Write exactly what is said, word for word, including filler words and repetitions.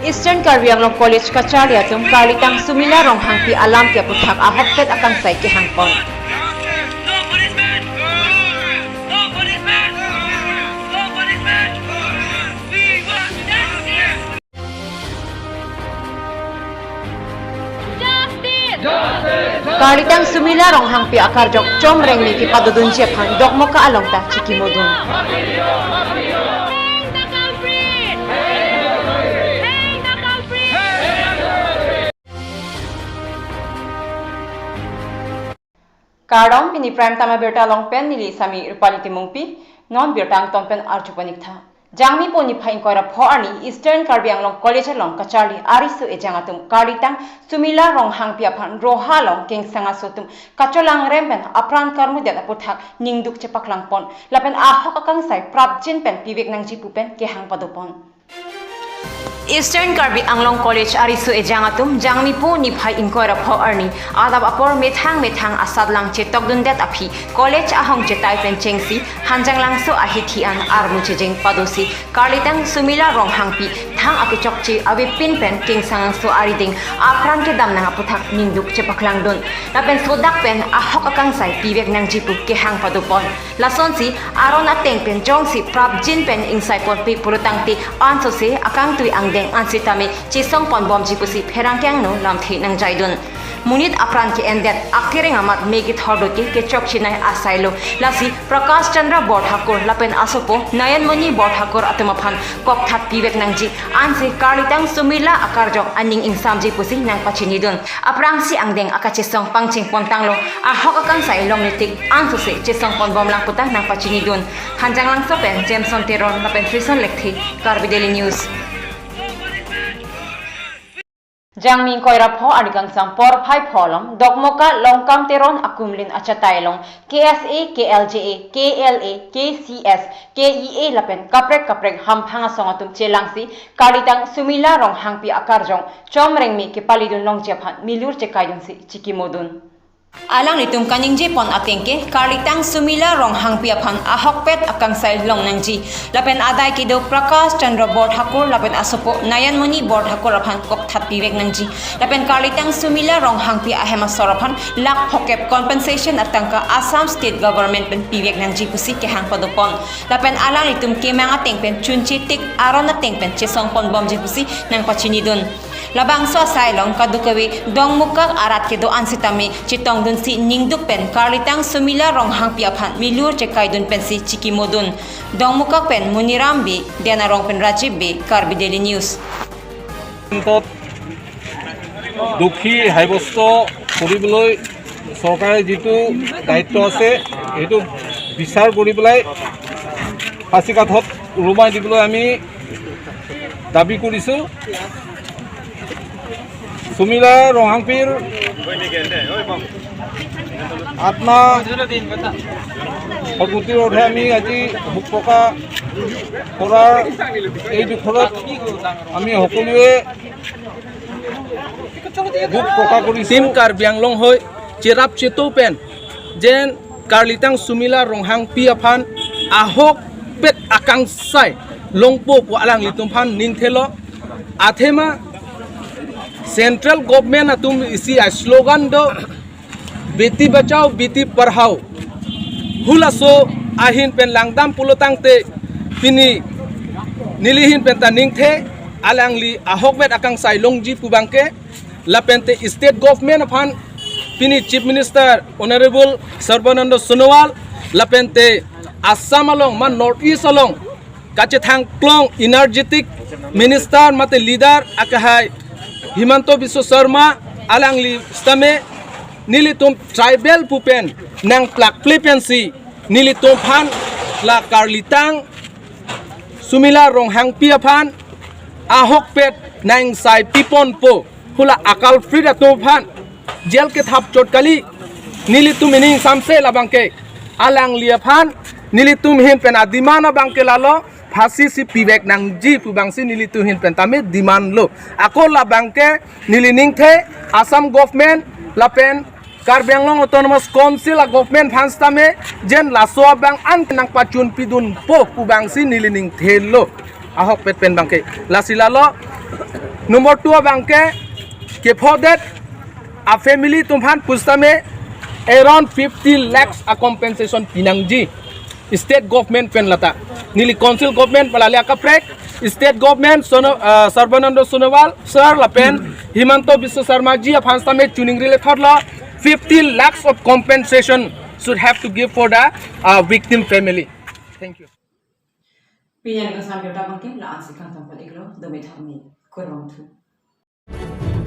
Eastern Karbi Anglong College kacharli atum karlitang Sumila Ronghangpi alam ke aputhak ahokpet akangsai kehangpon. Karlitang Sumila Ronghangpi akarjong chomrengme kepadodunji aphan Dokmoka along ta chikimodun. Kardom, pini Prime Time abirta along pen neli Sami Rupali Timungpi, non birta angton pen arju panik tha. Jangmi po niphai ingkoi ra pho arni Eastern Karbi Anglong College along kacharli ariso ejang atum karlitang Sumila Ronghangpi aphan roha along kengsang aso atum kacholangrem pen apran karmudet aputhak ningduk chepaklangpon lapen ahok akangsai prapjin pen pivek nangji pu pen kehang padopon. Eastern Karbi Anglong College ariso ejang atum Jangmi po niphai ingkoi ra pho arni adap apor methang methang asatlang chetokdundet aphi college ahong chetai pen chengsi Hanjanglangso ahithi an armu chejeng padosi karlitang Sumila Ronghangpi thang akechokche avepin pen kengsang angso arideng apran kedam nang aputhak ningduk chepaklangdun lapen sodak pen ahok akangsai pivek nangji pu kehang padopon. Lasonsi aron ateng pen jongsi prapjin pen ingsaiponpe pulotangte ansose akangtui angdeng an sitame chesongponbomji pusi pherangke angno lamthe nangjaidun. Monit apran ke-endet, akereng amat me kethor doke kechokchenei asailo. Lasi Prakash Chandra Borthakur lapen asopo Nayanmoni Borthakur atum aphan kokthat pivek nangji, ansi karlitang Sumila akarjong aning ingsamji pusi nangpachinidun. Aphrangsi angdeng akachesong pangchengpontanglo, ahok akangsai longle tik ansose chesongponbomlang puta nangpachinidun. Hanjanglangso pen Jameson Teron lapen Frison Lekthe, Karbi Daily News. Jangmi ingkoi ra pho arni kangsam porphai pho along Dokmoka Longkam Teron akumlin achatai along K S A, K L J A, K L A, K C S, K E A lapen kaprek kaprek hamphang asong atum chelangsi karlitang Sumila Ronghangpi akarjong chomrengme kepalidun longji aphan milur chekaidunsi chikimodun. Alanglitum kaningjepon ateng ke karlitang Sumila Ronghangpi aphan ahokpet akangsai long nangji lapen adai kedo Prakash Chandra Borthakur lapen asopo Nayanmoni Borthakur aphan kokthat pivek nangji lapen karlitang Sumila Ronghangpi ahem asor aphan lakh phokep compensation atangka Assam State Government pen pivek nangji pusi kehang padopon. Lapen alanglitum kemang ateng pen chunche tik, aron ateng pen chesongponbomji pusi nangpachinidun. Labangso asai along kadokave Dongmukak arat kedo-an sitame chetongdunsi ningduk pen karlitang Sumila Ronghangpi aphan milur chekaidun pensi chikimodun. Dongmukak pen Muniram Bey, Denarong pen Rajiv Bey, Karbi Daily News. সীমান্তত দুখী সাব্যস্ত কৰিবলৈ চৰকাৰে যিটো দায়িত্ব আছে, সেইটো বিচাৰ কৰি পেলাই ফাঁচীকাঠত ওলমাই দিবলৈ আমি দাবী কৰিছোঁ। সুমিলা ৰংহাংপিৰ আত্মা সদ্গতিৰ অৰ্থে আমি আজি শোক প্ৰকাশ কৰাৰ এই দুখৰত আমি সকলোৱে দুখ প্ৰকাশ কৰিছোঁ। Team Karbi Anglong hoi cherap cheto pen jen karlitang Sumila Ronghangpi aphan ahokpet akangsai longpo pu alanglitum aphan ningthelo. Athema central government atum isi a-slogan do, Beti Bachao, Beti Padhao. Halaso ahin pen langdam pulotangte pini neli ahin pen ta ningthe, alangli ahokpet akangsai longji pu abangke, lapente state government aphan pini Chief Minister Honorable Sarbananda Sonowal, lapente Assam along ma North East along kachethang klong energetic minister mate leader akehai Himanta Biswa Sarma alangli sitame nelitum tribal pu pen nangplakple pensi nelitum aphan la karlitang Sumila Ronghangpi aphan ahokpet nang sai piponpo. Hala a-culprit atum aphan jail kethap chot kali. Nelitum ining samse labangke alangli aphan nelitum ahin pen a-demand abangke lalo, phasi si pivek nangji pu abangsi nelitum ahin pen tame demand lo. Ako labangke neli ningthe Assam government lapen Karbi Anglong Autonomous Council a-government aphan sitame jen laso abang an nangpachunpidunpo pu abangsi neli ningthelo. Ahokpet pen abangke lasi lalo Number two abangke kephodet a family atum aphan pusitame around fifty lakhs a compensation pinangji state government pen lata. Neli council government pen lale akaprek state government Sono, uh, Sarbananda Sonowal sir lapen Himanta Biswa Sarma ji aphan sitame chuningri lethotlo, fifty lakhs of compensation should have to give for the uh, victim family. Thank you. Pini an kasam jota bangke la-an si kangtam pon iklo, domi thami kurang thu.